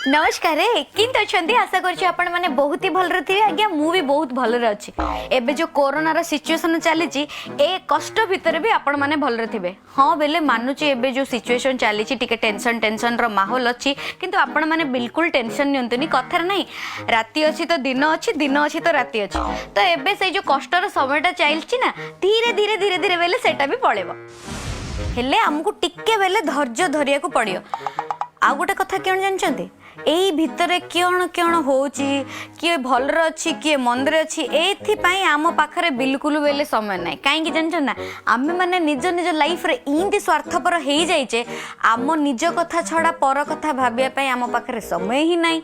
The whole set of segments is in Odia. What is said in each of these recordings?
ନମସ୍କାର, କେମିତି ଅଛନ୍ତି? ଆଶା କରୁଛି ଆପଣମାନେ ବହୁତ ହି ଭଲରେ ଥିବେ। ଆଜ୍ଞା, ମୁଁ ବି ବହୁତ ଭଲରେ ଅଛି। ଏବେ ଯୋଉ କରୋନାର ସିଚୁଏସନ ଚାଲିଛି, ଏ କଷ୍ଟ ଭିତରେ ବି ଆପଣମାନେ ଭଲରେ ଥିବେ। ହଁ ବେଲେ ମାନୁଛି, ଏବେ ଯୋଉ ସିଚୁଏସନ ଚାଲିଛି, ଟିକେ ଟେନସନ ଟେନସନର ମାହୋଲ ଅଛି, କିନ୍ତୁ ଆପଣମାନେ ବିଲକୁଲ ଟେନସନ ନିଅନ୍ତୁନି। କଥାରେ ନାହିଁ, ରାତି ଅଛି ତ ଦିନ ଅଛି, ଦିନ ଅଛି ତ ରାତି ଅଛି। ତ ଏବେ ସେଇ ଯୋଉ କଷ୍ଟର ସମୟଟା ଚାଲିଛି ନା, ଧୀରେ ଧୀରେ ଧୀରେ ଧୀରେ ବେଲେ ସେଟା ବି ପଳେଇବ। ହେଲେ ଆମକୁ ଟିକେ ବେଲେ ଧୈର୍ଯ୍ୟ ଧରିବାକୁ ପଡ଼ିବ। ଆଉ ଗୋଟେ କଥା କ'ଣ ଜାଣିଛନ୍ତି? ଏଇ ଭିତରେ କ'ଣ କ'ଣ ହଉଛି, କିଏ ଭଲରେ ଅଛି, କିଏ ମନ୍ଦରେ ଅଛି, ଏଇଥିପାଇଁ ଆମ ପାଖରେ ବିଲକୁଲ ବେଲେ ସମୟ ନାହିଁ। କାହିଁକି ଜାଣିଛନ୍ତି ନା? ଆମେମାନେ ନିଜ ନିଜ ଲାଇଫରେ ଇନ୍ତି ସ୍ୱାର୍ଥପର ହେଇଯାଇଛେ, ଆମ ନିଜ କଥା ଛଡ଼ା ପର କଥା ଭାବିବା ପାଇଁ ଆମ ପାଖରେ ସମୟ ହିଁ ନାହିଁ।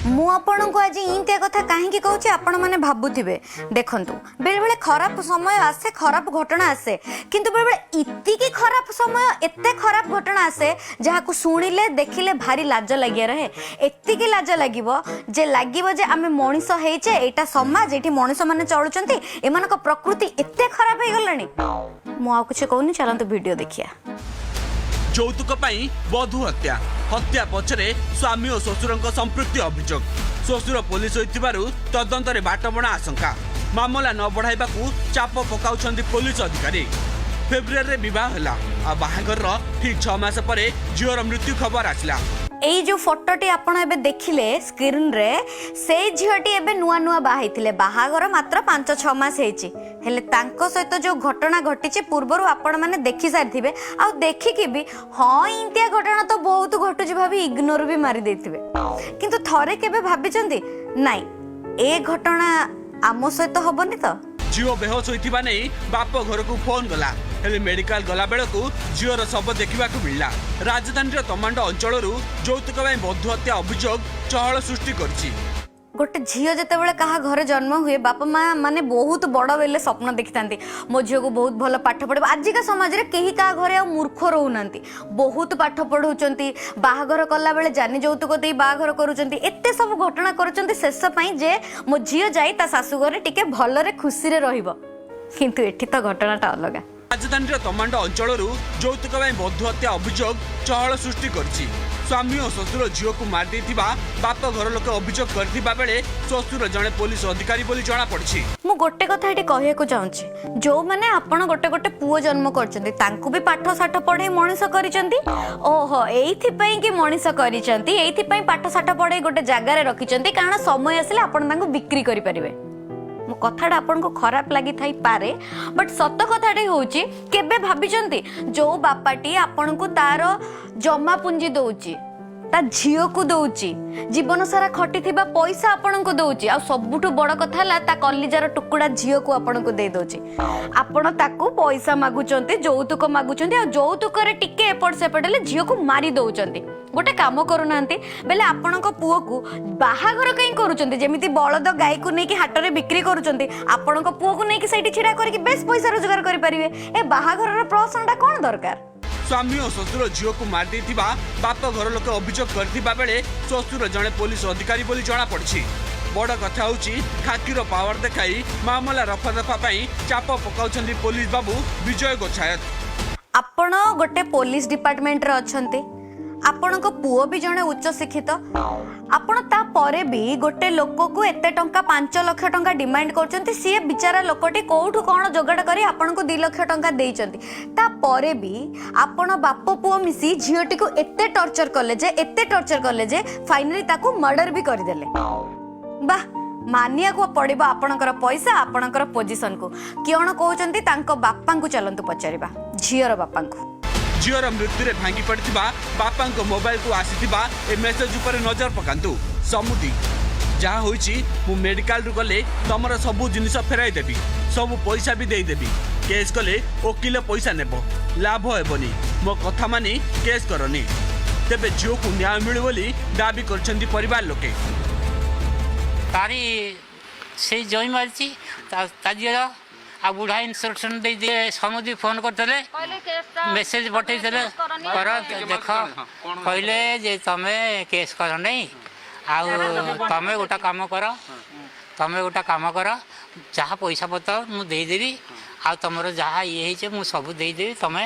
ମୁଁ ଆପଣଙ୍କୁ ଆଜି ଇନ୍ତିଆ କଥା କାହିଁକି କହୁଛି, ଆପଣମାନେ ଭାବୁଥିବେ। ଦେଖନ୍ତୁ, ବେଳେବେଳେ ଖରାପ ସମୟ ଆସେ, ଖରାପ ଘଟଣା ଆସେ, କିନ୍ତୁ ବେଳେବେଳେ ଇତିକି ଖରାପ ସମୟ, ଏତେ ଖରାପ ଘଟଣା ଆସେ, ଯାହାକୁ ଶୁଣିଲେ ଦେଖିଲେ ଭାରି ଲାଜ ଲାଗିଆ ରହେ। ଏତିକି ଲାଜ ଲାଗିବ ଯେ ଲାଗିବ ଯେ ଆମେ ମଣିଷ ହେଇଛେ, ଏଇଟା ସମାଜ, ଏଇଠି ମଣିଷମାନେ ଚଳୁଛନ୍ତି, ଏମାନଙ୍କ ପ୍ରକୃତି ଏତେ ଖରାପ ହେଇଗଲାଣି। ମୁଁ ଆଉ କିଛି କହୁନି, ଚାଲନ୍ତୁ ଭିଡ଼ିଓ ଦେଖିବା। ଯୌତୁକ ପାଇଁ ବଧୂ ହତ୍ୟା। ହତ୍ୟା ପଛରେ ସ୍ୱାମୀ ଓ ଶ୍ୱଶୁରଙ୍କ ସମ୍ପୃକ୍ତି ଅଭିଯୋଗ। ଶ୍ୱଶୁର ପୋଲିସ ହୋଇଥିବାରୁ ତଦନ୍ତରେ ବାଟବଣା ଆଶଙ୍କା। ମାମଲା ନ ବଢ଼ାଇବାକୁ ଚାପ ପକାଉଛନ୍ତି ପୋଲିସ ଅଧିକାରୀ। ଫେବୃଆରୀରେ ବିବାହ ହେଲା, ଆଉ ବାହାଘରର ଠିକ୍ 6 ମାସ ପରେ ଝିଅର ମୃତ୍ୟୁ ଖବର ଆସିଲା। ଏଇ ଯୋଉ ଫଟୋଟି ଆପଣ ଏବେ ଦେଖିଲେ ସ୍କ୍ରିନରେ, ସେଇ ଝିଅଟି ଏବେ ନୂଆ ନୂଆ ବାହା ହେଇଥିଲେ। ବାହାଘର ମାତ୍ର 5-6 ମାସ ହେଇଛି। ହେଲେ ତାଙ୍କ ସହିତ ଯୋଉ ଘଟଣା ଘଟିଛି, ପୂର୍ବରୁ ଆପଣମାନେ ଦେଖି ସାରିଥିବେ, ଆଉ ଦେଖିକି ବି ହଁ, ଇନ୍ତିଆ ଘଟଣା ତ ବହୁତ ଘଟୁଛି ଭାବି ଇଗ୍ନୋର ବି ମାରି ଦେଇଥିବେ। କିନ୍ତୁ ଥରେ କେବେ ଭାବିଛନ୍ତି, ନାଇଁ, ଏ ଘଟଣା ଆମ ସହିତ ହବନି ତ? ଝିଅ ବେହୋସ ହୋଇଥିବା ନେଇ ବାପ ଘରକୁ ଫୋନ ଗଲା। ହେଲେ ମେଡିକାଲ ଗଲା ବେଳକୁ ଝିଅର ଶବ ଦେଖିବାକୁ ମିଳିଲା। ରାଜଧାନୀର ତମାଣ୍ଡ ଅଞ୍ଚଳରୁ ଯୌତୁକ ପାଇଁ ବଧୂ ହତ୍ୟା ଅଭିଯୋଗ ଚହଳ ସୃଷ୍ଟି କରିଛି। ଗୋଟେ ଝିଅ ଯେତେବେଳେ କାହା ଘରେ ଜନ୍ମ ହୁଏ, ବାପା ମା ମାନେ ବହୁତ ବଡ଼ ବେଲେ ସ୍ୱପ୍ନ ଦେଖିଥାନ୍ତି, ମୋ ଝିଅକୁ ବହୁତ ଭଲ ପାଠ ପଢ଼ିବ। ଆଜିକା ସମାଜରେ କେହି କାହା ଘରେ ଆଉ ମୂର୍ଖ ରହୁନାହାନ୍ତି। ବହୁତ ପାଠ ପଢ଼ଉଛନ୍ତି, ବାହାଘର କଲାବେଳେ ଯାନି ଯୌତୁକ ଦେଇ ବାହାଘର କରୁଛନ୍ତି, ଏତେ ସବୁ ଘଟଣା କରୁଛନ୍ତି ଶେଷ ପାଇଁ ଯେ ମୋ ଝିଅ ଯାଇ ତା ଶାଶୁ ଘରେ ଟିକେ ଭଲରେ ଖୁସିରେ ରହିବ। କିନ୍ତୁ ଏଠି ତ ଘଟଣାଟା ଅଲଗା। ରାଜଧାନୀର ତମାଣ୍ଡ ଅଞ୍ଚଳରୁ ଯୌତୁକ ପାଇଁ ବଧୂ ହତ୍ୟା ଅଭିଯୋଗ ଚହଳ ସୃଷ୍ଟି କରିଛି। ସ୍ୱାମୀ ଓ ଶ୍ୱଶୁର ଝିଅକୁ ମାରିଦେଇଥିବା ବାପ ଘର ଲୋକେ ଅଭିଯୋଗ କରିଥିବା ବେଳେ ଶ୍ୱଶୁର ଜଣେ ପୋଲିସ ଅଧିକାରୀ ବୋଲି ଜଣାପଡ଼ିଛି। ମୁଁ ଗୋଟେ କଥା ଏଠି କହିବାକୁ ଚାହୁଁଛି, ଯୋଉମାନେ ଆପଣ ଗୋଟେ ଗୋଟେ ପୁଅ ଜନ୍ମ କରିଛନ୍ତି, ତାଙ୍କୁ ବି ପାଠ ସାଠ ପଢେଇ ମଣିଷ କରିଛନ୍ତି। ଓହୋ, ଏଇଥିପାଇଁ କି ମଣିଷ କରିଛନ୍ତି, ଏଇଥିପାଇଁ ପାଠ ସାଠ ପଢେଇ ଗୋଟେ ଜାଗାରେ ରଖିଛନ୍ତି, କାରଣ ସମୟ ଆସିଲେ ଆପଣ ତାଙ୍କୁ ବିକ୍ରି କରିପାରିବେ। ମୋ କଥାଟା ଆପଣଙ୍କୁ ଖରାପ ଲାଗିଥାଇପାରେ, ବଟ୍ ସତ କଥାଟି ହେଉଛି, କେବେ ଭାବିଛନ୍ତି, ଯୋଉ ବାପାଟି ଆପଣଙ୍କୁ ତାର ଜମା ପୁଞ୍ଜି ଦଉଛି, ତା ଝିଅକୁ ଦଉଛି, ଜୀବନ ସାରା ଖଟିଥିବା ପଇସା ଆପଣଙ୍କୁ ଦଉଛି, ଆଉ ସବୁଠୁ ବଡ କଥା ହେଲା ତା କଲିଜାର ଟୁକୁଡ଼ା ଝିଅକୁ ଆପଣଙ୍କୁ ଦେଇ ଦଉଛି, ଆପଣ ତାକୁ ପଇସା ମାଗୁଛନ୍ତି, ଯୌତୁକ ମାଗୁଛନ୍ତି, ଆଉ ଯୌତୁକରେ ଟିକେ ଏପଟ ସେପଟ ହେଲେ ଝିଅକୁ ମାରି ଦଉଛନ୍ତି। ଗୋଟେ କାମ କରୁନାହାନ୍ତି ବେଲେ, ଆପଣଙ୍କ ପୁଅକୁ ବାହାଘର କାହିଁ କରୁଛନ୍ତି? ଯେମିତି ବଳଦ ଗାଈକୁ ନେଇକି ହାଟରେ ବିକ୍ରି କରୁଛନ୍ତି, ଆପଣଙ୍କ ପୁଅକୁ ନେଇକି ସେଇଠି ଛିଡା କରିକି ବେଶ ପଇସା ରୋଜଗାର କରିପାରିବେ। ଏ ବାହାଘରର ପ୍ରହସନଟା କ'ଣ ଦରକାର? ସ୍ୱାମୀ ଓ ଶ୍ୱଶୁର ଝିଅକୁ ମାରିଦେଇଥିବା ବାପ ଘର ଲୋକେ ଅଭିଯୋଗ କରିଥିବା ବେଳେ ଶ୍ୱଶୁର ଜଣେ ପୋଲିସ ଅଧିକାରୀ ବୋଲି ଜଣାପଡ଼ିଛି। ବଡ଼ କଥା ହେଉଛି, ଖାକିର ପାୱାର ଦେଖାଇ ମାମଲା ରଫାଦଫା ପାଇଁ ଚାପ ପକାଉଛନ୍ତି ପୋଲିସ ବାବୁ ବିଜୟ ଗୋଛାୟତ। ଆପଣ ଗୋଟେ ପୋଲିସ ଡିପାର୍ଟମେଣ୍ଟରେ ଅଛନ୍ତି, ଆପଣଙ୍କ ପୁଅ ବି ଜଣେ ଉଚ୍ଚ ଶିକ୍ଷିତ, ଆପଣ ତାପରେ ବି ଗୋଟେ ଲୋକକୁ ଏତେ ଟଙ୍କା, 5 ଲକ୍ଷ ଟଙ୍କା ଡିମାଣ୍ଡ କରୁଛନ୍ତି। ସିଏ ବିଚାରା ଲୋକଟି କୋଉଠୁ କ'ଣ ଯୋଗାଡ଼ କରି ଆପଣଙ୍କୁ 2 ଲକ୍ଷ ଟଙ୍କା ଦେଇଛନ୍ତି। ତାପରେ ବି ଆପଣ ବାପ ପୁଅ ମିଶି ଝିଅଟିକୁ ଏତେ ଟର୍ଚର କଲେ ଯେ, ଏତେ ଟର୍ଚର କଲେ ଯେ ଫାଇନାଲି ତାକୁ ମର୍ଡର ବି କରିଦେଲେ। ବାহ, ମାନିବାକୁ ପଡ଼ିବ ଆପଣଙ୍କର ପଇସା, ଆପଣଙ୍କର ପୋଜିସନକୁ। କିଅଣ କହୁଛନ୍ତି ତାଙ୍କ ବାପାଙ୍କୁ, ଚାଲନ୍ତୁ ପଚାରିବା, ଝିଅର ବାପାଙ୍କୁ। ଝିଅର ମୃତ୍ୟୁରେ ଭାଙ୍ଗି ପଡ଼ିଥିବା ବାପାଙ୍କ ମୋବାଇଲକୁ ଆସିଥିବା ଏ ମେସେଜ ଉପରେ ନଜର ପକାନ୍ତୁ। "ସମୁଦି, ଯାହା ହୋଇଛି, ମୁଁ ମେଡିକାଲରୁ ଗଲେ ତମର ସବୁ ଜିନିଷ ଫେରାଇ ଦେବି, ସବୁ ପଇସା ବି ଦେଇଦେବି। କେସ୍ କଲେ ଓକିଲ ପଇସା ନେବ, ଲାଭ ହେବନି। ମୋ କଥା ମାନି କେସ୍ କରନି।" ତେବେ ଝିଅକୁ ନ୍ୟାୟ ମିଳୁ ବୋଲି ଦାବି କରିଛନ୍ତି ପରିବାର ଲୋକେ। ତାରି ସେଇ ଜଇଁ ମାରିଛି ତା ଝିଅର। ଆଉ ବୁଢ଼ା ଇନଷ୍ଟ୍ରକ୍ସନ୍ ଦେଇଦିଏ। ସମୁଦି ଫୋନ୍ କରିଥିଲେ, ମେସେଜ ପଠେଇଥିଲେ, କର ଦେଖ, କହିଲେ ଯେ ତମେ କେସ୍ କର ନାହିଁ, ଆଉ ତମେ ଗୋଟେ କାମ କର, ତମେ ଗୋଟେ କାମ କର, ଯାହା ପଇସା ପତ୍ର ମୁଁ ଦେଇଦେବି, ଆଉ ତମର ଯାହା ଇଏ ହେଇଛି ମୁଁ ସବୁ ଦେଇଦେବି, ତମେ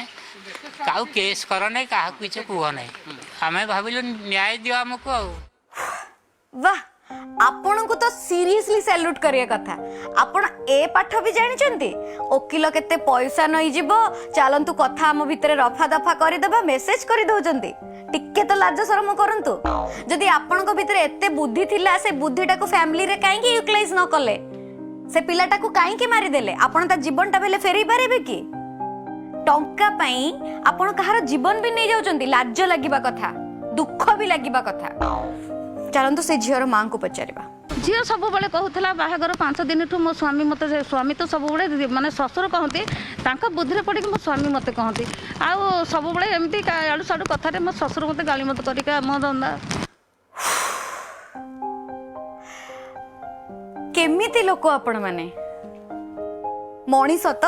ଆଉ କେସ୍ କର ନାହିଁ, କାହାକୁ କିଛି କୁହ ନାହିଁ। ଆମେ ଭାବିଲୁ ନ୍ୟାୟ ଦିଅ ଆମକୁ ଆଉ। ବାह, ଆପଣଙ୍କୁ ତ ସିରିୟସଲି ସାଲ୍ୟୁଟ୍ କରିବା କଥା। ଆପଣ ଏ ପାଠ ବି ଜାଣିଛନ୍ତି, ଓକିଲ କେତେ ପଇସା ନେଇଯିବ, ଚାଲନ୍ତୁ କଥା ଆମ ଭିତରେ ରଫା ଦଫା କରିଦେବା, ମେସେଜ କରିଦଉଛନ୍ତି। ଟିକେ ତ ଲାଜ ସରମ କରନ୍ତୁ। ଯଦି ଆପଣଙ୍କ ଭିତରେ ଏତେ ବୁଦ୍ଧି ଥିଲା, ସେ ବୁଦ୍ଧିଟାକୁ ଫ୍ୟାମିଲିରେ କାହିଁକି ୟୁଟିଲାଇଜ ନ କଲେ? ସେ ପିଲାଟାକୁ କାହିଁକି ମାରିଦେଲେ? ଆପଣ ତା ଜୀବନଟା ବେଲେ ଫେରେଇ ପାରିବେ କି? ଟଙ୍କା ପାଇଁ ଆପଣ କାହାର ଜୀବନ ବି ନେଇଯାଉଛନ୍ତି। ଲାଜ ଲାଗିବା କଥା, ଦୁଃଖ ବି ଲାଗିବା କଥା। ଚାଲନ୍ତୁ ସେ ଝିଅର ମାଙ୍କୁ ପଚାରିବା। ଝିଅ ସବୁବେଳେ କହୁଥିଲା, ବାହାଘର 5 ଦିନଠୁ ମୋ ସ୍ୱାମୀ ମୋତେ, ସ୍ୱାମୀ ତ ସବୁବେଳେ ମାନେ ଶ୍ୱଶୁର କହନ୍ତି, ତାଙ୍କ ବୁଦ୍ଧିରେ ପଡ଼ିକି ମୋ ସ୍ୱାମୀ ମୋତେ କହନ୍ତି। ଆଉ ସବୁବେଳେ ଏମିତି ଆଡ଼ୁ ସାଡ଼ୁ କଥାରେ ମୋ ଶ୍ୱଶୁର ମୋତେ ଗାଳି ମତ କରିକି ମୋ ଧନ୍ଦା। କେମିତି ଲୋକ ଆପଣମାନେ? ମଣିଷ ତ?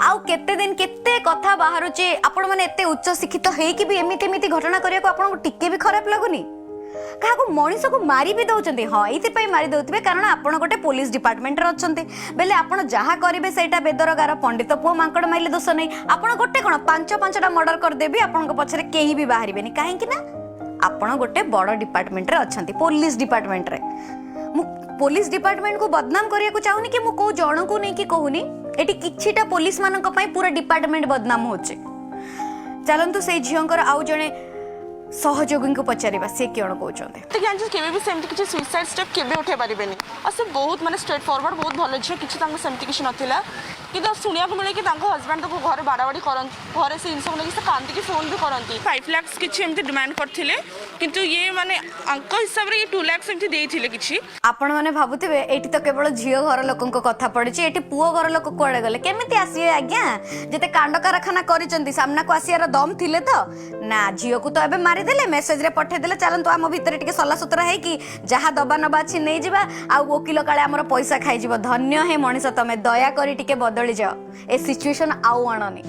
ଆଉ କେତେ ଦିନ କେତେ କଥା ବାହାରୁଛି। ଆପଣମାନେ ଏତେ ଉଚ୍ଚ ଶିକ୍ଷିତ ହେଇକି ବି ଏମିତି ଏମିତି ଘଟଣା କରିବାକୁ ଆପଣଙ୍କୁ ଟିକେ ବି ଖରାପ ଲାଗୁନି? କାହାକୁ ମଣିଷକୁ ମାରି ବି ଦଉଛନ୍ତି। ହଁ, ଏଇଥିପାଇଁ ମାରି ଦଉଥିବେ, କାରଣ ଆପଣ ଗୋଟେ ପୋଲିସ ଡିପାର୍ଟମେଣ୍ଟରେ ଅଛନ୍ତି ବେଲେ ଆପଣ ଯାହା କରିବେ ସେଇଟା ବେଦର ଗାର। ପଣ୍ଡିତ ପୁଅ ମାଙ୍କଡ଼ ମାରିଲେ ଦୋଷ ନାହିଁ। ଆପଣ ଗୋଟେ କ'ଣ, ପାଞ୍ଚ ପାଞ୍ଚଟା ମର୍ଡର କରିଦେବି, ଆପଣଙ୍କ ପଛରେ କେହି ବି ବାହାରିବେନି। କାହିଁକି ନା ଆପଣ ଗୋଟେ ବଡ଼ ଡିପାର୍ଟମେଣ୍ଟରେ ଅଛନ୍ତି, ପୋଲିସ ଡିପାର୍ଟମେଣ୍ଟରେ। ମୁଁ ପୋଲିସ ଡିପାର୍ଟମେଣ୍ଟକୁ ବଦନାମ କରିବାକୁ ଚାହୁଁନି କି ମୁଁ କୋଉ ଜଣକୁ ନେଇକି କହୁନି। ଏଠି କିଛିଟା ପୋଲିସ ମାନଙ୍କ ପାଇଁ ପୁରା ଡିପାର୍ଟମେଣ୍ଟ ବଦନାମ ହଉଛି। ଚାଲନ୍ତୁ ସେଇ ଝିଅଙ୍କର ଆଉ ଜଣେ ସହଯୋଗୀଙ୍କୁ ପଚାରିବା, ସେ କ'ଣ କହୁଛନ୍ତି। ଏତିକି ଜାଣିଛି, କେବେ ବି ସେମିତି କିଛି ସୁଇସାଇଡ୍ ଷ୍ଟେପ୍ କେବେ ଉଠେଇ ପାରିବେନି। ଆଉ ସେ ବହୁତ ମାନେ ଷ୍ଟ୍ରେଟ୍ ଫରୱାର୍ଡ, ବହୁତ ଭଲ ଝିଅ, କିଛି ତାଙ୍କୁ ସେମିତି କିଛି ନଥିଲା। କିନ୍ତୁ ଶୁଣିବାକୁ ମିଳେ କି ତାଙ୍କ ହଜବେଣ୍ଡ ତାକୁ ଘରେ ବାଡ଼ାବାଡ଼ି କରନ୍ତି, ଘରେ ସେ ଜିନିଷକୁ ନେଇକି ସେ କାନ୍ଦିକି ଫୋନ୍ ବି କରନ୍ତି। 5 ଲାକ୍ସ କିଛି ଏମିତି ଡିମାଣ୍ଡ କରିଥିଲେ, କିନ୍ତୁ ଇଏ ମାନେ ଆଙ୍କ ହିସାବରେ ଇଏ 2 ଲାକ୍ସ ଏମିତି ଦେଇଥିଲେ କିଛି। ଆପଣମାନେ ଭାବୁଥିବେ, ଏଇଠି ତ କେବଳ ଝିଅ ଘର ଲୋକଙ୍କ କଥା ପଡ଼ିଛି, ଏଠି ପୁଅ ଘର ଲୋକ କୁଆଡ଼େ ଗଲେ? କେମିତି ଆସିବେ ଆଜ୍ଞା? ଯେତେ କାଣ୍ଡ କାରଖାନା କରିଛନ୍ତି, ସାମ୍ନାକୁ ଆସିବାର ଦମ ଥିଲେ ତ ନା? ଝିଅକୁ ତ ଏବେ ମାରିଦେଲେ, ମେସେଜରେ ପଠେଇଦେଲେ, ଚାଲନ୍ତୁ ଆମ ଭିତରେ ଟିକେ ସଲାସୁତରା ହେଇକି ଯାହା ଦବା ନବା ଅଛି ନେଇଯିବା, ଆଉ ଓକିଲ କାଳେ ଆମର ପଇସା ଖାଇଯିବ। ଧନ୍ୟ ହେ ମଣିଷ ତମେ। ଦୟାକରି ଟିକେ ବଦଳି ଯାଅ, ଏ ସିଚୁଏସନ ଆଉ ଆଣନି।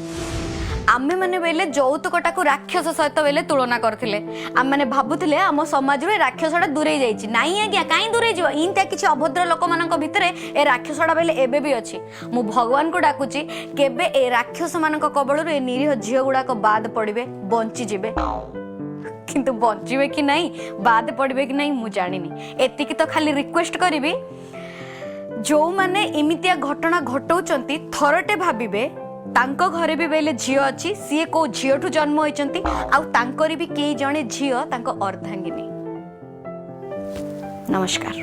ଆମେମାନେ ବେଲେ ଯୌତୁକଟାକୁ ରାକ୍ଷସ ସହିତ ବେଲେ ତୁଳନା କରୁଥିଲେ। ଆମେମାନେ ଭାବୁଥିଲେ ଆମ ସମାଜରୁ ଏ ରାକ୍ଷସଟା ଦୂରେଇ ଯାଇଛି। ନାଇଁ ଆଜ୍ଞା, କାହିଁ ଦୂରେଇ ଯିବ? ଇନ୍ତିଆ କିଛି ଅଭଦ୍ର ଲୋକମାନଙ୍କ ଭିତରେ ଏ ରାକ୍ଷସଟା ବେଲେ ଏବେ ବି ଅଛି। ମୁଁ ଭଗବାନଙ୍କୁ ଡାକୁଛି, କେବେ ଏ ରାକ୍ଷସମାନଙ୍କ କବଳରୁ ଏ ନିରୀହ ଝିଅ ଗୁଡାକ ବାଦ ପଡ଼ିବେ, ବଞ୍ଚିଯିବେ। କିନ୍ତୁ ବଞ୍ଚିବେ କି ନାହିଁ, ବାଦ ପଡ଼ିବେ କି ନାହିଁ, ମୁଁ ଜାଣିନି। ଏତିକି ତ ଖାଲି ରିକ୍ୱେଷ୍ଟ କରିବି, ଯୋଉମାନେ ଏମିତିଆ ଘଟଣା ଘଟଉଛନ୍ତି, ଥରଟେ ଭାବିବେ, ତାଙ୍କ ଘରେ ବି ବେଲେ ଝିଅ ଅଛି, ସିଏ କୋଉ ଝିଅଠୁ ଜନ୍ମ ହୋଇଛନ୍ତି, ଆଉ ତାଙ୍କର ବି କେହି ଜଣେ ଝିଅ ତାଙ୍କ ଅର୍ଦ୍ଧାଙ୍ଗିନୀ। ନମସ୍କାର।